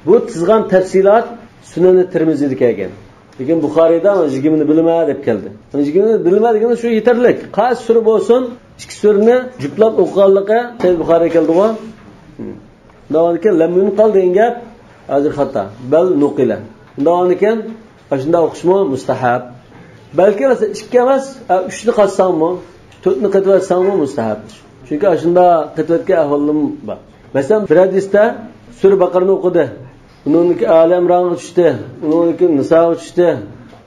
بۇ تىزغان تەپسىلات سۈنەنى تىرمىزىيدا كەلگەن. لېكىن بۇخارىيدا مانا يىگىرمىنى بىلىمەن دەپ كەلدى. مانا يىگىرمىنى بىلىمەن دېگەندە شۇ يېتەرلىك. قايسى سۈرە بولسۇن، ئىككى سۈرىنى جۈپلەپ ئوقۇغانلىقى سەھىھ بۇخارىيدا كەلدىغۇ. شۇنداق بولغاندىكىن لەم يۇنقال دېگەن گەپ ھازىر خاتا. بەل نۇقىلە. شۇنداق بولغاندىكىن ئاشۇنداق ئوقۇشمۇ مۇستەھەب. بەلكى مەسىلەن ئىككى ئەمەس، ئە، ئۈچنى قاتساڭمۇ، تۆتنى قېتىۋەتسەڭمۇ مۇستەھەب. چۈنكى ئاشۇنداق قېتىۋەتكەن ئەھۋاللىرىمۇ بار. مەسىلەن، بىر ھەدىستە سۈرە بەقەرىنى ئوقۇدى. ئۇنىڭدىن كېيىن ئالى ئىمرانغا چۈشتى. ئۇنىڭدىن كېيىن نىساغا چۈشتى.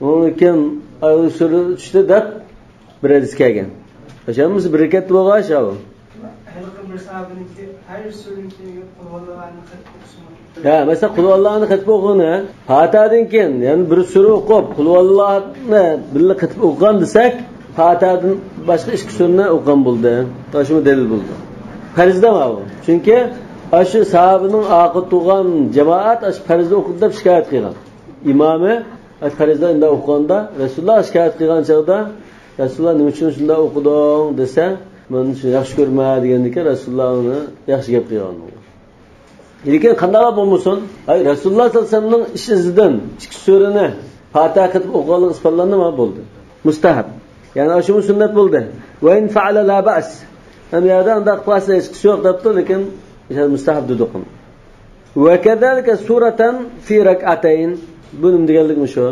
ئۇنىڭدىن كېيىن ئايال سۈرىگە چۈشتى دەپ بىر ھەدىس كەلگەن. ئاشۇ ھەممىسى بىر رەكەتتە بولغان ئىش ئاۋۇ. ھېلىقى بىر ساھابىنىڭكى ھەر سۈرىنىڭكى قۇلھۇللانى قېتىپ ئوقۇشىمۇ. ھە، مەسىلەن، قۇلھۇللانى قېتىپ ئوقۇغىنى، پاتىھەدىن كېيىن يەنە بىر سۈرە ئوقۇپ، قۇلھۇللانى بىللە قېتىپ ئوقۇغان دېسەك، پاتىھەدىن باشقا ئىككى سۈرىنى ئوقۇغان بولدى. ئاشۇمۇ دەلىل بولدى. پەرزدە ماۋۇ. چۈنكى ئاشۇ ساھابىنىڭ ئارقىدا تۇرغان جامائەت ئاشۇ پەرزنى ئوقۇدى دەپ شىكايەت قىلغان. ئىمامى ئاشۇ پەرزدە ئۇنداق ئوقۇغاندا، رەسۇلۇللا شىكايەت قىلغان چاغدا، رەسۇلۇللا نېمە ئۈچۈن شۇنداق ئوقۇدۇڭ دېسە، مەن شۇنى ياخشى كۆرىمەن دېگەندىكىن، رەسۇلۇللا ئۇنى ياخشى گەپ قىلغان. لېكىن قانداقلا بولمىسۇن، ھەي، رەسۇلۇللا سەللەللاھۇ ئەلەيھى ۋەسەللەمنىڭ ئىش ئىزىدىن ئىككى سۈرىنى پاتىھە قېتىپ ئوقۇغانلىقى ئىسپاتلاندىمۇ؟ بولدى. مۇستەھەب. يەنى ئاشۇمۇ سۈننەت بولدى. «وإن فعل لا بأس». ھەم يەردە ئۇنداق قىلسا ھېچقىسى يوق دەپتۇ، لېكىن مۇستەھەب دېدۇق. «وكذلك سورة في ركعتين». بۇ نېمە دېگەنلىكمۇ شۇ؟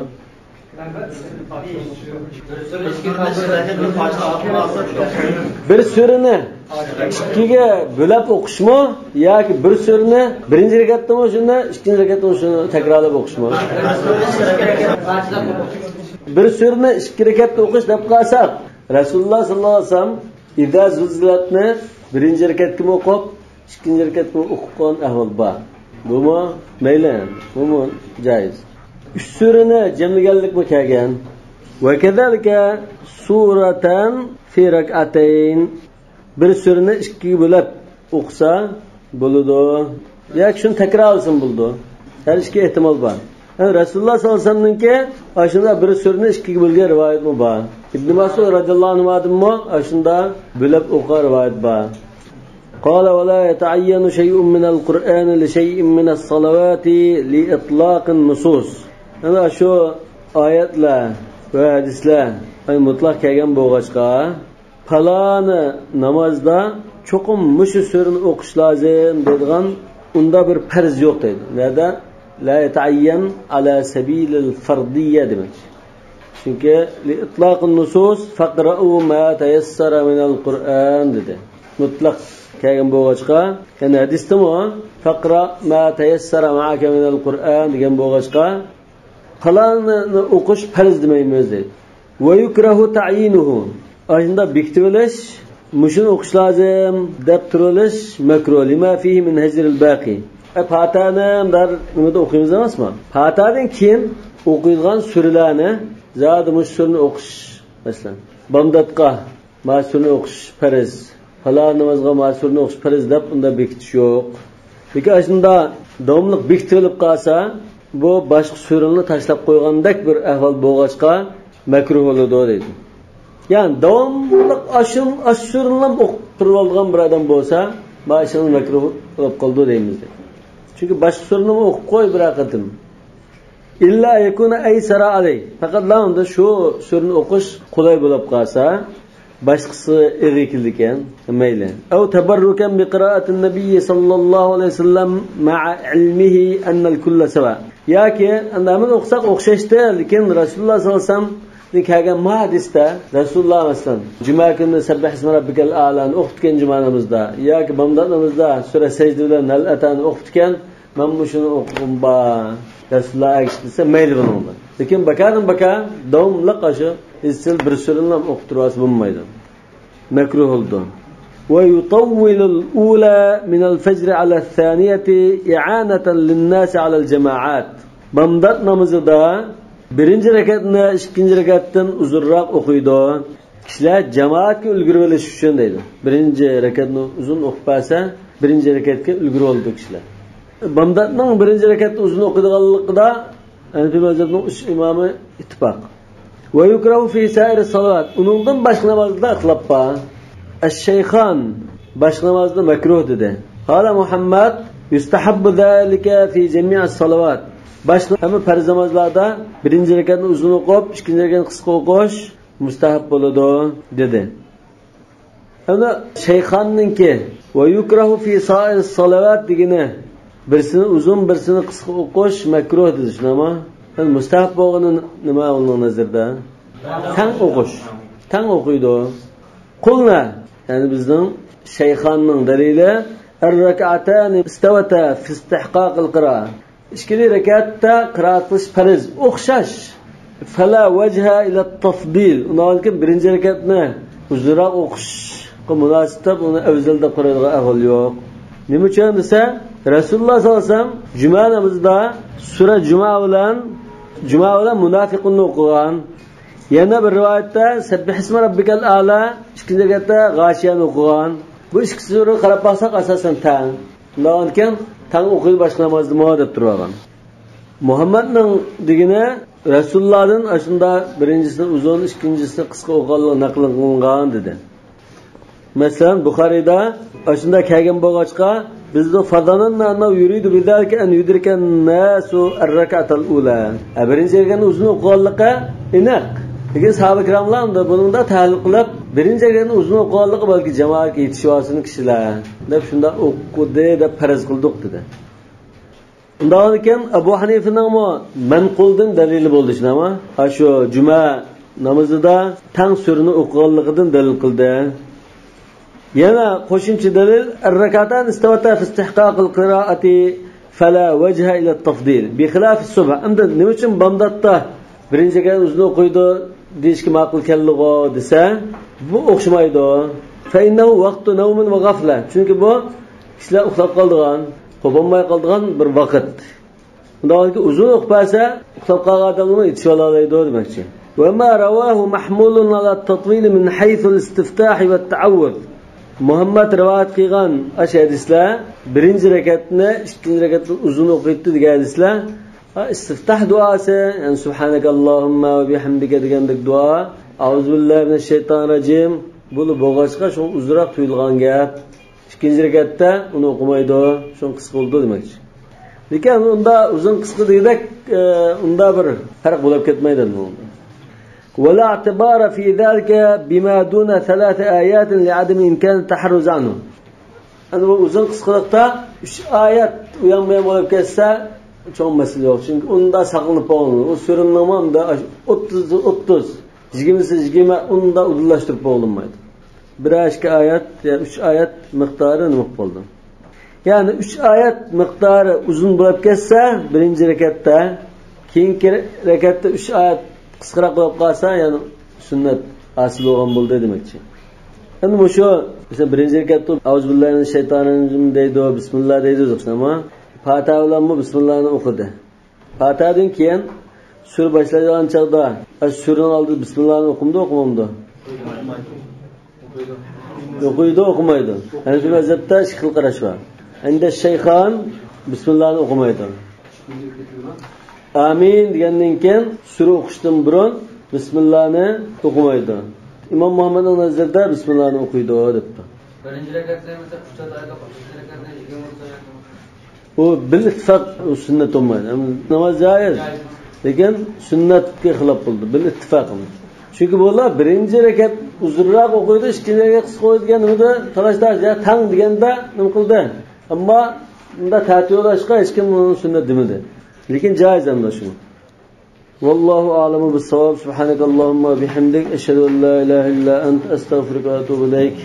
بىر سۈرىنى ئىككىگە بۆلەپ ئوقۇشمۇ ياكى بىر سۈرىنى بىرىنچى رەكەتتىمۇ شۇنى، ئىككىنچى رەكەتتىمۇ شۇنى تەكرارلاپ ئوقۇشمۇ؟ بىر سۈرىنى ئىككى رەكەتتە ئوقۇش دەپ قالساق، رەسۇلۇللاھ ساللاللاھۇ ئەلەيھى ۋەسەللەم ئىزا زۇلزىلەتنى بىرىنچى رەكەتكىمۇ ئوقۇپ، ئىككىنچى رەكەتكىمۇ ئوقۇغان ئەھۋال بار. بۇمۇ مەيلى، بۇمۇ جايىز. ئۈچ سۈرىنى جەملىگەنلىكمۇ كەلگەن. ۋە كەزالىكە سۇرەتەن فى رەكئەتەين. بىر سۈرىنى ئىككىگە بۆلۈپ ئوقۇسا بولىدۇ. ياكى شۇنى تەكرارلىسىمۇ بولىدۇ. ھەر ئىككى ئېھتىمال بار. يەنى رەسۇلۇللاھ ساللاللاھۇ ئەلەيھى ۋەسەللەمنىڭكى ئاشۇنداق بىر سۈرىنى ئىككىگە بۆلگەن رىۋايەتمۇ بار. ئىبنى مەسئۇد رەزىياللاھۇ ئەنھۇدىنمۇ ئاشۇنداق بۆلۈپ ئوقۇغان رىۋايەت بار. قال ولا يتعين شيء من القرآن لشيء من الصلوات لإطلاق النصوص. ئەنە شۇ ئايەتلەر ۋە ھەدىسلەر، يەنى مۇتلەق كەلگەن بولغاچقا، پالانى نامازدا چوقۇم مۇشۇ سۈرىنى ئوقۇش لازىم دەيدىغان ئۇنداق بىر پەرز يوق دەيدۇ. نەدە؟ لا يتعين على سبيل الفرضية دېمەكچى. چۈنكى لإطلاق النصوص فاقرأوا ما تيسر من القرآن دېدى. مۇتلەق كەلگەن بولغاچقا، يەنى ھەدىستىمۇ فاقرأ ما تيسر معك من القرآن دېگەن بولغاچقا، پالانىنى ئوقۇش پەرز دېمەيمىز دەيدۇ. ويكره تعيينه. ئاشۇنداق بېكىتىۋېلىش، مۇشۇنى ئوقۇش لازىم دەپ تۇرۇۋېلىش مەكرۇھ. لما فيه من هجر الباقي. ئە، پاتىھەنى دەر نېمىدە ئوقۇيمىز ئەمەسمۇ؟ پاتىھەدىن كېيىن ئوقۇيدىغان سۈرىلەرنى زادى مۇشۇ سۈرىنى ئوقۇش، مەسىلەن، بامداتقا ما سۈرىنى ئوقۇش پەرز، پالان نامازغا ما سۈرىنى ئوقۇش پەرز دەپ ئۇنداق بېكىتىش يوق. لېكىن ئاشۇنداق داۋاملىق بېكىتىۋېلىپ قالسا، بۇ باشقا سۈرىنى تاشلاپ قويغاندەك بىر ئەھۋال بولغاچقا، مەكرۇھ بولىدۇ دەيدۇ. يەنى داۋاملىق ئاشۇ، ئاشۇ سۈرىنىلا ئوقۇپ تۇرۇۋالىدىغان بىر ئادەم بولسا، ما ئىشىڭىز مەكرۇھ بولۇپ قالىدۇ دەيمىز دەيدۇ. چۈنكى باشقا سۈرىنىمۇ ئوقۇپ قوي بىرەر قېتىم. إلا أن يكون أيسر عليه. پەقەتلا ئۇندا شۇ سۈرىنى ئوقۇش قولاي بولۇپ قالسا، باشقىسى ئېغىر كېلىدىكەن، مەيلى. أو تبركا بقراءة النبي صلى الله عليه وسلم مع علمه أن الكل سواء. ياكى ئەمدى ھەممىنى ئوقۇساق ئوخشاشتى، لېكىن رەسۇلۇللاھ ساللاللاھۇ ئەلەيھى ۋەسەللەمدىن كەلگەن ما ھەدىستە رەسۇلۇللاھ مەسىلەن جۈمە كۈنى سەببىھىسمە رەببىكەل ئەلانى ئوقۇپتىكەن جۈمە نامىزىدا ياكى بامدات نامىزىدا سۈرە سەجدە بىلەن ھەل ئەتانى ئوقۇپتىكەن، مەن مۇشۇنى ئوقۇغۇم بار، رەسۇلۇللاھ ئەگىشتى دېسە مەيلى بۇنىڭدا. لېكىن بىكاردىن بىكار داۋاملىق ئاشۇ ئىزچىل بىر سۈرىنىلا ئوقۇپ تۇرۇۋالسا بولمايدۇ. مەكرۇھ بولىدۇ. ويطول الأولى من الفجر على الثانية إعانة للناس على الجماعات. بامدات نامىزىدا بىرىنچى رەكەتنى ئىككىنچى رەكەتتىن ئۇزۇنراق ئوقۇيدۇ. كىشىلەر جامائەتكە ئۈلگۈرۈۋېلىش ئۈچۈن دەيدۇ. بىرىنچى رەكەتنى ئۇزۇن ئوقۇپ بەرسە، بىرىنچى رەكەتكە ئۈلگۈرۈۋالىدۇ كىشىلەر. بامداتنىڭ بىرىنچى رەكەتنى ئۇزۇن ئوقۇيدىغانلىقىدا ھەنىفىي مەزھەبنىڭ ئۈچ ئىمامى ئىتتىپاق. ويكره في سائر الصلوات. ئۇنىڭدىن باشقا نامازدا ئىختىلاپ بار. ئەششەيخان باشقا نامازدا مەكرۇھ دېدى. قال مۇھەممەد يستحب ذلك في جميع الصلوات. باشقا ھەممە پەرز نامازلاردا بىرىنچى رەكەتنى ئۇزۇن ئوقۇپ، ئىككىنچى رەكەتنى قىسقا ئوقۇش مۇستەھەب بولىدۇ دېدى. ئەنە شەيخاننىڭكى، ويكره في سائر الصلوات دېگىنى، بىرسىنى ئۇزۇن، بىرسىنى قىسقا ئوقۇش مەكرۇھ دېدى، شۇنداقمۇ؟ يەنى مۇستەھەب بولغىنى نېمە ئۇنىڭ نەزىرىدە؟ تەڭ ئوقۇش. تەڭ ئوقۇيدۇ. قلنا، يەنى بىزنىڭ شەيخاننىڭ دەلىلى، الركعتان استوتا في استحقاق القراءة. ئىككىلى رەكەتتە قىرائەت قىلىش پەرز، ئوخشاش. فلا وجه إلى التفضيل. ئۇنىڭدىن كېيىن بىرىنچى رەكەتنى ئۇزۇنراق ئوقۇشقا مۇناسىپ دەپ ئۇنى ئەۋزەل دەپ قارايدىغان ئەھۋال يوق. نېمە ئۈچۈن دېسە، رەسۇلۇللاھ ساللاللاھۇ ئەلەيھى ۋەسەللەم جۈمە نامىزىدا سۈرە جۈمە بىلەن، جۈمە بىلەن مۇنافىقۇننى ئوقۇغان. يەنە بىر رىۋايەتتە سەببىھىسمە رەببىكەل ئەلا، ئىككىنچى رەكەتتە غاشىيەنى ئوقۇغان. بۇ ئىككى سۈرىگە قاراپ باقساق ئاساسەن تەڭ. ئۇنداقكەن تەڭ ئوقۇيدۇ باشقا نامازدىمۇ دەپ تۇرۇۋالغان. مۇھەممەدنىڭ دېگىنى رەسۇلۇللاھدىن ئاشۇنداق بىرىنچىسىنى ئۇزۇن، ئىككىنچىسىنى قىسقا ئوقۇغانلىقى نەقىل قىلىنغان دېدى. مەسىلەن، بۇخارىدا ئاشۇنداق كەلگەن بولغاچقا، بىزدە فظننا أنه يريد بذلك أن يدرك الناس الركعة الأولى. ھە، بىرىنچى رەكەتنى ئۇزۇن ئوقۇغانلىقى ئېنىق. لېكىن ساھابە كىراملار ئۇندا بۇنىڭدا تەھلىل قىلىپ، بىرىنچى رەكەتنى ئۇزۇن ئوقۇغانلىقى بەلكى جامائەتكە يېتىشىۋالسۇن كىشىلەر دەپ شۇنداق ئوقۇدى دەپ پەرەز قىلدۇق دېدى. ئۇنداق ئىكەن، ئەبۇ ھەنىفىنىڭمۇ مەنقۇلدىن دەلىلى بولدى، شۇنداقمۇ؟ ھە، شۇ جۈمە نامىزىدا تەڭ سۈرىنى ئوقۇغانلىقىدىن دەلىل قىلدى. يەنە قوشۇمچە دەلىل، الركعتان استوتا في استحقاق القراءة فلا وجه إلى التفضيل بخلاف الصبح. ئەمدى نېمە ئۈچۈن بامداتتا بىرىنچى رەكەت ئۇزۇن ئوقۇيدۇ دېيىشكە ماقۇل كەلدىغۇ دېسە، بۇ ئوخشىمايدۇ. فإنه وقت نوم وغفلة. چۈنكى بۇ كىشىلەر ئۇخلاپ قالىدىغان، قوپالماي قالىدىغان بىر ۋاقىت. ئۇنداق ئۇزۇن ئوقۇپ بەرسە، ئۇخلاپ قالغان ئادەملەرمۇ يېتىشىۋالالايدۇ دېمەكچى. وما رواه محمول على التطويل من حيث الاستفتاح والتعوذ. مۇھەممەد رىۋايەت قىلغان ئاشۇ ھەدىسلەر، بىرىنچى رەكەتنى ئىككىنچى رەكەتتىن ئۇزۇن ئوقۇيتتى دېگەن ھەدىسلەر، ئا، ئىستىفتاھ دۇئاسى، يەنى سۇبھانەكاللاھۇممە ۋە بىھەمدىكە دېگەندەك دۇئا، ئەئۇزۇبىللاھىمىنەششەيتانىررەجىم، بۇلا بولغاچقا شۇڭا ئۇزۇنراق تۇيۇلغان گەپ. ئىككىنچى رەكەتتە ئۇنى ئوقۇمايدۇ، شۇڭا قىسقا بولىدۇ دېمەكچى. لېكىن ئۇندا ئۇزۇن قىسقا دېگۈدەك، ئە، ئۇندا بىر پەرق بولۇپ كەتمەيدۇ ئەمدى. ولا اعتبار في ذلك بما دون ثلاث آيات لعدم إمكان التحرز عنه. ئەمدى بۇ ئۇزۇن قىسقىلىقتا ئۈچ ئايەت ئۇيان بۇيان بولۇپ كەتسە، چوڭ مەسىلە يوق. چۈنكى ئۇندا ساقلىنىپ بولغان. ئۇ سۈرىنىڭمۇ ئۇندا ئوتتۇز، ئوتتۇز، يىگىرمىسى يىگىرمە، ئۇندا ئۇدۇللاشتۇرۇپ بولۇنمايدۇ. بىرەر ئىككى ئايەت يا ئۈچ ئايەت مىقدارى نېمە بولدى؟ يەنى ئۈچ ئايەت مىقدارى ئۇزۇن بولۇپ كەتسە، بىرىنچى رەكەتتە، كېيىنكى رەكەتتە ئۈچ ئايەت قىسقىراق بولۇپ قالسا، يەنى سۈننەت ھاسىل بولغان بولدى دېمەكچى. ئەمدى مۇشۇ، مەسىلەن، بىرىنچى رەكەتتە ئەئۇزۇبىللاھىمىنەششەيتانىررەجىم دەيدۇ، بىسمىللا دەيدۇ، ئەمما پاتىھە بىلەنمۇ بىسمىللانى ئوقۇدى. پاتىھەدىن كېيىن سۈرە باشلايدىغان چاغدا، ئەز سۈرىنىڭ ئالدىدا بىسمىللانى ئوقۇمدۇ، ئوقۇمامدۇ؟ ئوقۇيدۇ، ئوقۇمايدۇ. ھەنىفىي مەزھەبتە ئىككى خىل قاراش بار. ئەندە شەيخان بىسمىللانى ئوقۇمايدۇ. ئامىن دېگەندىن كېيىن سۈرە ئوقۇشتىن بۇرۇن بىسمىللانى ئوقۇمايدۇ. ئىمام مۇھەممەدنىڭ نەزىرىدە بىسمىللانى ئوقۇيدۇ دەپتۇ. بىرىنچى رەكەتتە مەسىلەن ئۈچ رەكەت، ئىككىنچى رەكەتتە يىگىرمە رەكەت. ئۇ بىل ئىتتىپاق ئۇ سۈننەت بولمايدۇ. ناماز جايىز. لېكىن سۈننەتكە خىلاپ بولدى. بىل ئىتتىپاق. چۈنكى بۇلار بىرىنچى رەكەت ئۇزۇنراق ئوقۇيدۇ، ئىككىنچى رەكەت قىسقا ئوقۇيدۇ دېگەن نېمىدە تالاش-تارتىش، يا تەڭ دېگەندە نېمە قىلدى. ئەمما بۇنداق تەتۈر بولغاچقا ھېچكىم ئۇنى سۈننەت دېمىدى. لېكىن جايىز ئەمدى شۇ. والله أعلم بالصواب. سبحانك اللهم وبحمدك، أشهد أن لا إله إلا أنت، أستغفرك وأتوب إليك.